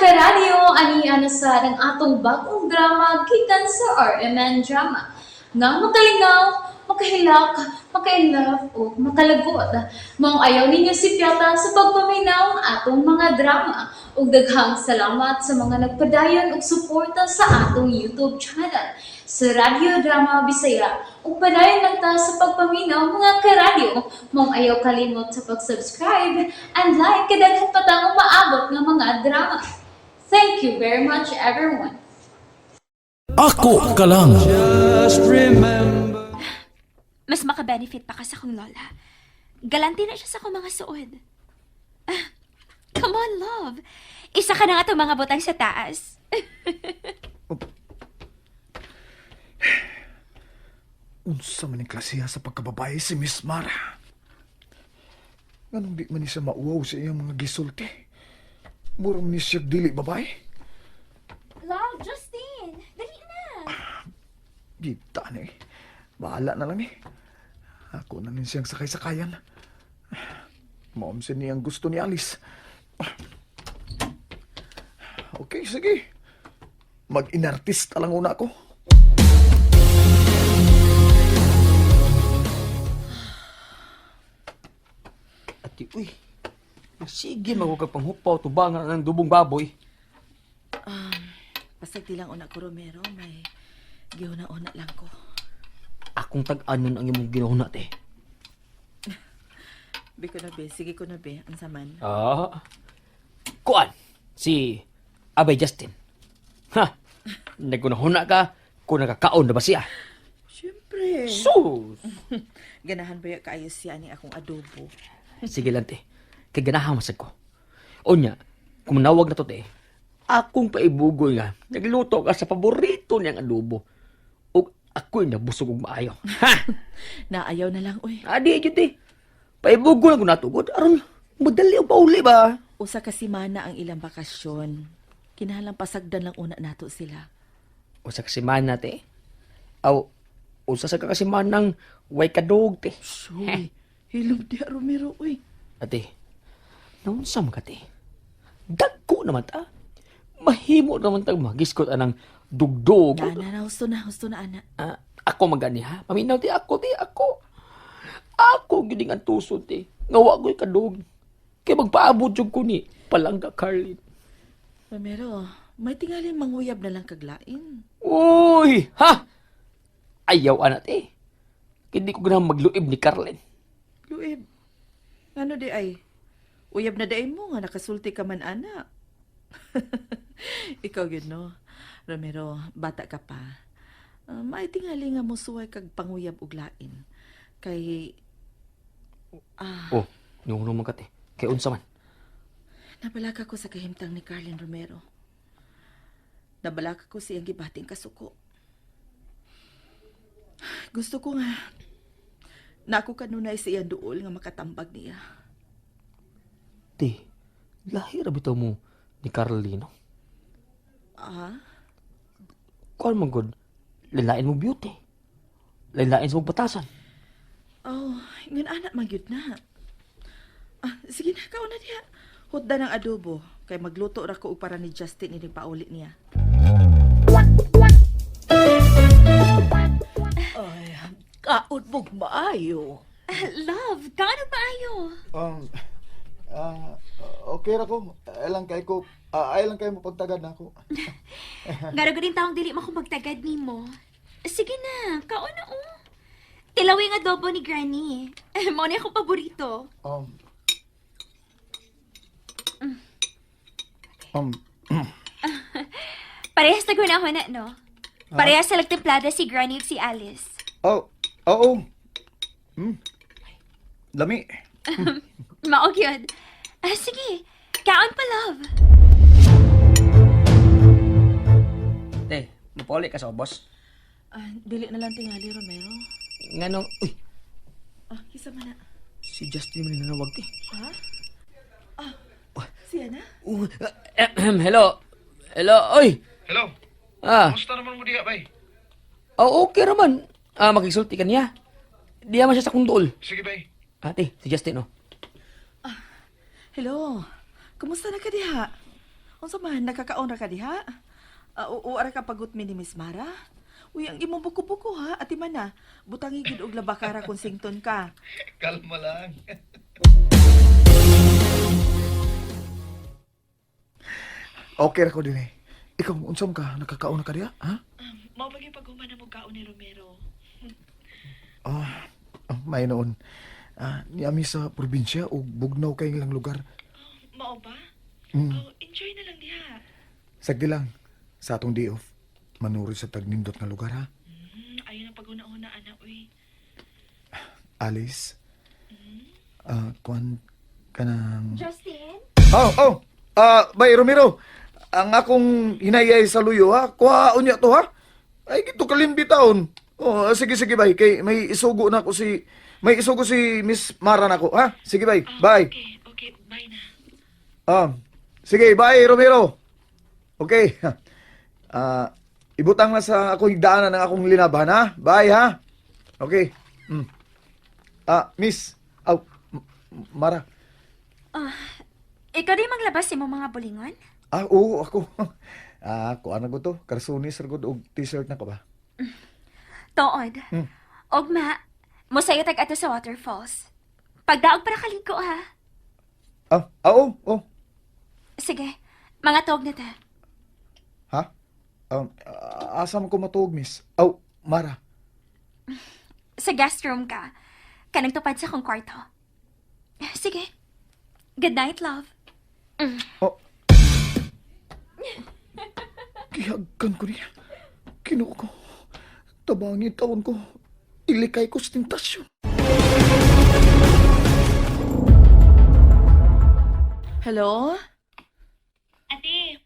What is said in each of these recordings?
Karadyo, ani ana sa ang atong bagong drama gikan sa RMN Drama. Nga makalingaw, makahilak, makainlove o makalagot. Maong ayaw ninyo si Piata sa pagpaminaw ang atong mga drama. Ug daghang salamat sa mga nagpadayon og suporta sa atong YouTube channel sa Radyo Drama Bisaya. Ug padayon lang ta sa pagpaminaw, mga karadyo. Maong ayaw kalimot sa pag-subscribe and like kay daghan pa tang umaabot nga mga drama. Thank you very much, everyone. Ako ka lang. Mas makabenefit pa ka sa kong lola. Galante na siya sa akong mga suod. Ah, come on, love. Isa ka na nga itong mga butang sa taas. Unsa man ang klasiha sa pagkababae si Miss Mara. Nganong di man ni siya mauwaw sa iyang mga gisulti? Mura man ni siya dili babae. Love, Justin! Dali na! Gita na eh. Bahala na lang eh. Ako na rin siyang sakay-sakayan. Maumsin niya ang gusto ni Alice. Okay, sige. Mag-inartista lang una ako. Ati, uy. Sige, maghuwag kang panghupaw, tubangan ng dubong baboy. Pasagdi lang una ko, Romero. May gihuna-una lang ko. Akong tag-anon ang imong ginuhuna, te. Bi ko na, be. Sige ko na, be. Ang saman. Ah. Kuan, si Abay Justin. Ha! Nagunahuna ka kung nakakaon na ba siya. Siyempre. Sus! Ganahan ba ya kaayo siya ni akong adobo? Sige lang, te. Kay ganahan masag ko. Unya, kung manawag na to, te, akong paibugoy nga, nagluto ka sa paborito niyang adobo. Ug ako'y nabusog og maayo. Ha! Naayaw na lang, uy. Adi, jud te. Paibugoy lang ko natugod. Aron, madali ang pauli ba? Usa ka semana ang ilang bakasyon. Kinahanglan pasagdan lang una nato sila. Usa ka semana, te. Aw, usa sa ka kasemanang way kadog, te. Uy, hilom diha, Romero, uy. Ate, naunsa man ka, te? Dagko naman ta. Mahimo naman tag magiskot anang dugdog. Na, na, na, husto na, husto na, ana. Ah, ako magani ha. Paminaw ti ako ti ako. Ako gyud ang tusod ti. Nga wa ko'y kadog. Kay magpaabot jud ko ni Palangga Carlin. Romero, may tingali manguyab na lang kaglain. Uy, ha? Ayaw ana te. Kay di ko ganahan magluib ni Carlin. Luib, ano di ay? Uyab na day mo nga nakasulti ka man, ana. Ikaw yun, no? Romero, bata ka pa. May tingali nga musuway kag panguyab og lain. Kay Oh, nung man ka te. Kay unsa man? Nabalaka ko sa kahimtang ni Carlin, Romero. Nabalaka ko siyang gibating kasuko. Gusto ko nga na ako kanunay sa iyang duol nga makatambag niya. Te, lahi ra bitaw mo ni Carlino. Ah? Kuan man gud, lalain mo beauty. Lalain sa mong batasan. Oh, ngan anak man gyud na. Ah, sige na, kauna diha. Hutda ng adobo kay magluto ra ko og para ni Justin ining pauli niya. Ay, kaon mong maayo. Ah, love, kaano ba ayo? Um, okay ra ko. Ay lang kay ko. Ay lang kayo mapagtagad na ako. Ngaro rin taong dili mo magtagad nimo. Sige na, kaon na oh. Tilawi ang adobo ni Granny. Mao ni akong paborito. Um, Parehas na gunahon na, no? Parehas sa lagtemplada si Granny ug si Alice. Oh, oo. Lami. Mao gyud. Ah, sige, kaon pa, love. Te, mapauli ka sa ubos. Ah, dili na lang tingali, Romero. Ngano, uy, Ah, kisa man na. si Justin man nanawag te. Ha? Ah, siya na? Hello. Hello, oy. Hello. Ah, Kumusta naman mo diha, bay? oh, okay raman. Ah, makisulti ka niya. Diya man siya sa kong duol. Sige, bay. Ate, si Justin, oh. Hello. Kumusta na ka diha? Unsa man, nakakaon ra ka diha? Uh, ara ka pagutmi ni Miss Mara? Uy, ang imong buko-buko ha, ati man na. Butangi gid og labakara kung sington ka. Kalma lang. Okay ra ko din eh. Ikaw, unsam ka? Nakakaon na ka diha? Ha? Mao ba gyud paghuman na mo kaon ni Romero? Ah, may noon. Niami sa probinsya o bugnaw kay ilang lugar. Mao ba? Mm. Oh, enjoy na lang diha. Sagdi lang. Sa atong day off, manuro sa tagnindot nga lugar ha. Ayon ang paguna-una ana uy. Alice. Kuan ka ng... Justin? Oh, oh! Bay Romero, ang akong hinayay sa luyo ha, kuha unya to ha. Ay, gito kalimbi taon. Oh, sige, sige, bay. Kay may isugo na ako si... May isugo si Miss Mara na ako, ha? Sige, bay. Bye. Okay, okay, bye na. Sige, bye, Romero. Okay. Ibutang na sa akong higdaanan ng akong linaban, ha? Bye, ha? Okay. Mm. Miss. Aw, Mara. Ikaw din maglabas sa imong mga bulingon? Oo, ako. Kuan na ko to. Karsunis ra gud og t-shirt na ko ba? Tood. Ogma, mosayo tag ato sa waterfalls. Pagdaog para kaligo ha. Oo, oh. Sige, mga tawag na ta. Ha? Asa man ko matuog, miss? Aw, Mara. Sa guest room ka. Kanang tupad sa akong kwarto. Sige. Good night, love. Oh. Gihagkan ko niya. Kinuha ko. Tabangin taon ko. Ilikay ko sa tentasyon. Hello? Ate,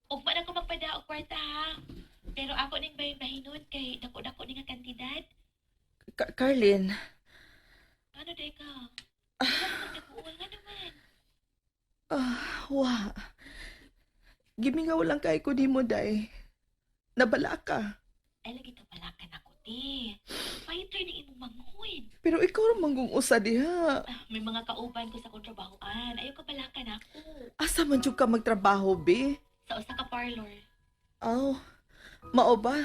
ugma na ko magpada og kwarta ha. Pero ako ning bahin-bahinon kay dako-dako ni nga kantidad. Carlin. Ano day ka? Ano man nag-uwal nga naman? Wa. Gimingaw lang kay ko nimo day. Nabala ka. Ay lagi ka palakan ako, te. Fighter ning imong manghud. Pero ikaw ra manggung usa diha. May mga kauban ko sa akong trabahoan. Ayaw ka palakan ako. Asa man jud ka magtrabaho, be? Sa usa ka parlor. Aw, mao ba?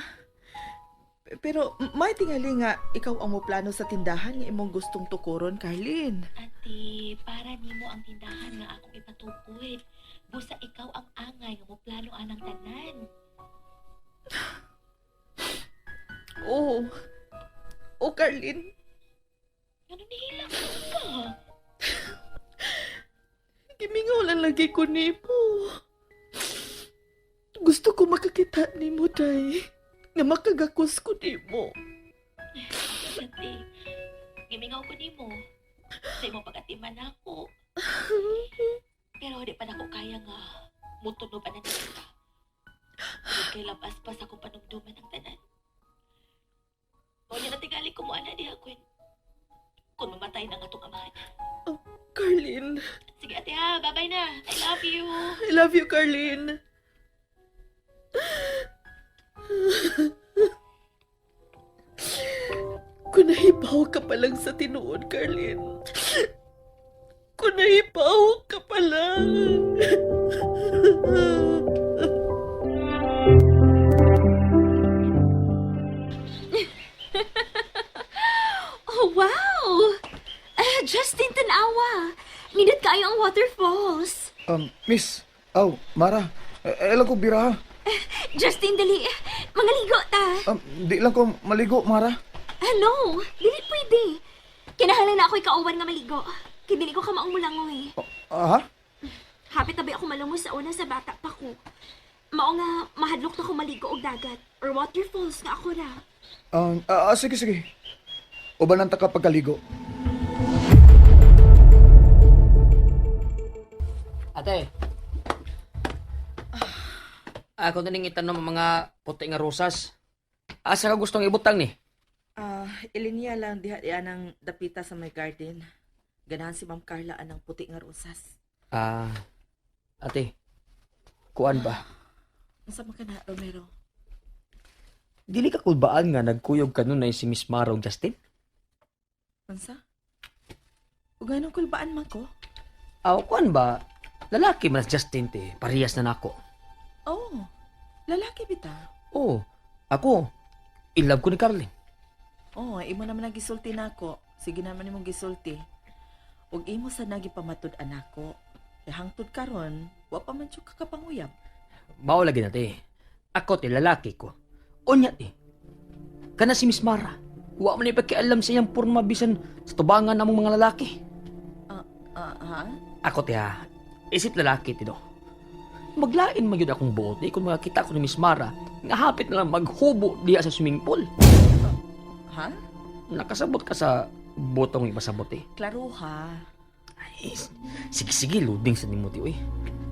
Pero may tingali nga ikaw ang moplano sa tindahan nga imong gustong tukuron, Carlin. Ate, para nimo ang tindahan nga akong ipatukod. Busa ikaw ang angay nga moplano anang tanan. Oo. Oh, Carlin. Ano nihilak ka? Gimingaw lang lagi ko nimo. Gusto ko makakita nimo, day. Nga makagakos ko nimo. Ate, gimingaw ko nimo. Sa imong pagatiman ako. Pero di pa nako kaya nga mutunob na nila. Kay labas pa sa akong panumduman ang tanan. Mao niya natingali ko mo ana diha Gwen. Kung mamatay na nga atong amahan. Carlin. Sige ate ha, bye-bye na. I love you. I love you, Carlin. Kung nahibaw ka pa lang sa tinuod, Carlin. Kung nahibaw ka pa lang. Oh, wow! Justin, tanawa! Nindot kayo ang waterfalls. Miss. Aw, Mara. Eh, lang ko bira ha. Justin, dali. Mangaligo ta. Di lang ko maligo, Mara. Ano? Dili pwede. Kinahanglan na ako'y kauban nga maligo. Kay dili ko kamaong mulangoy. Ha? Hapit tabi ako malungos sa una sa bata pa ko. Mao nga mahadlok na ko maligo og dagat or waterfalls nga ako ra. Sige, sige. Ubanan ta ka pagkaligo. Ate. Ako na ning itanom ang mga puti nga rosas. Asa ka gustong ibutang ni? Ilinya lang diha diha ng dapita sa may garden. Ganahan si Ma'am Carla anang puti nga rosas. Ate. Kuan ba? Unsa man ka na, Romero? Dili ka kulbaan nga nagkuyog kanunay si Miss Mara ug Justin? Unsa? Ug anong kulbaan man ko? Aw, kuan ba? Lalaki man si Justin te, parehas na nako. Oh, lalaki bitaw. Oh, ako, in love ko ni Carlin. Oh, imo naman ang gisulti nako. Sige naman imong gisulti. Ug imo sa nagipamatud-an nako. Kay hangtod karon, wa pa man jud ka kapanguyab. Mao lagi na te. Ako te, lalaki ko. Unya te. Kana si Miss Mara. Wa man ipakialam sa iyang porma bisan sa tubangan namong mga lalaki. Ah, ah, ha? Ako te ha, isip lalaki ti do. Maglain man gyud akong buot eh, kung makakita ko ni Miss Mara nga hapit na lang maghubo diya sa swimming pool. Ha? Nakasabot ka sa botong ipasabot eh. Klaro ha. Ay, sige sige, loading sa nimo ti oy.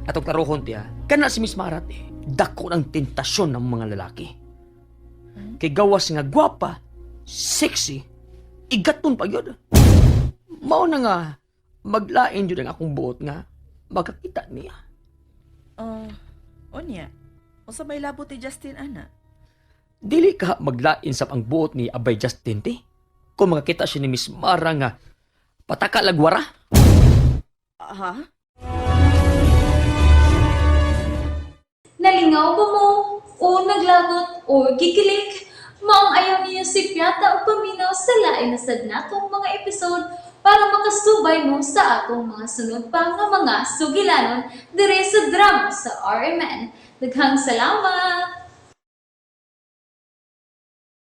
Atong klarohon ti ha, kana si Miss Mara ti, dako ng tentasyon ng mga lalaki. Kay gawas nga gwapa, sexy, igaton pa gyud. Mao na nga maglain jud ang akong buot nga makakita niya. Oh, unya. Unsa may labot ni Justin ana? Dili ka maglain sa ang buot ni Abay Justin ti. Kung makakita siya ni Miss Mara nga pataka lagwara. Ah, ha? Nalingaw ba mo? O naglagot o gikilig? Maong ayaw niyo si Piata o paminaw sa lain na sad natong mga episode para makasubay mo sa atong mga sunod pa nga mga sugilanon dire sa drama sa RMN. Daghang salamat!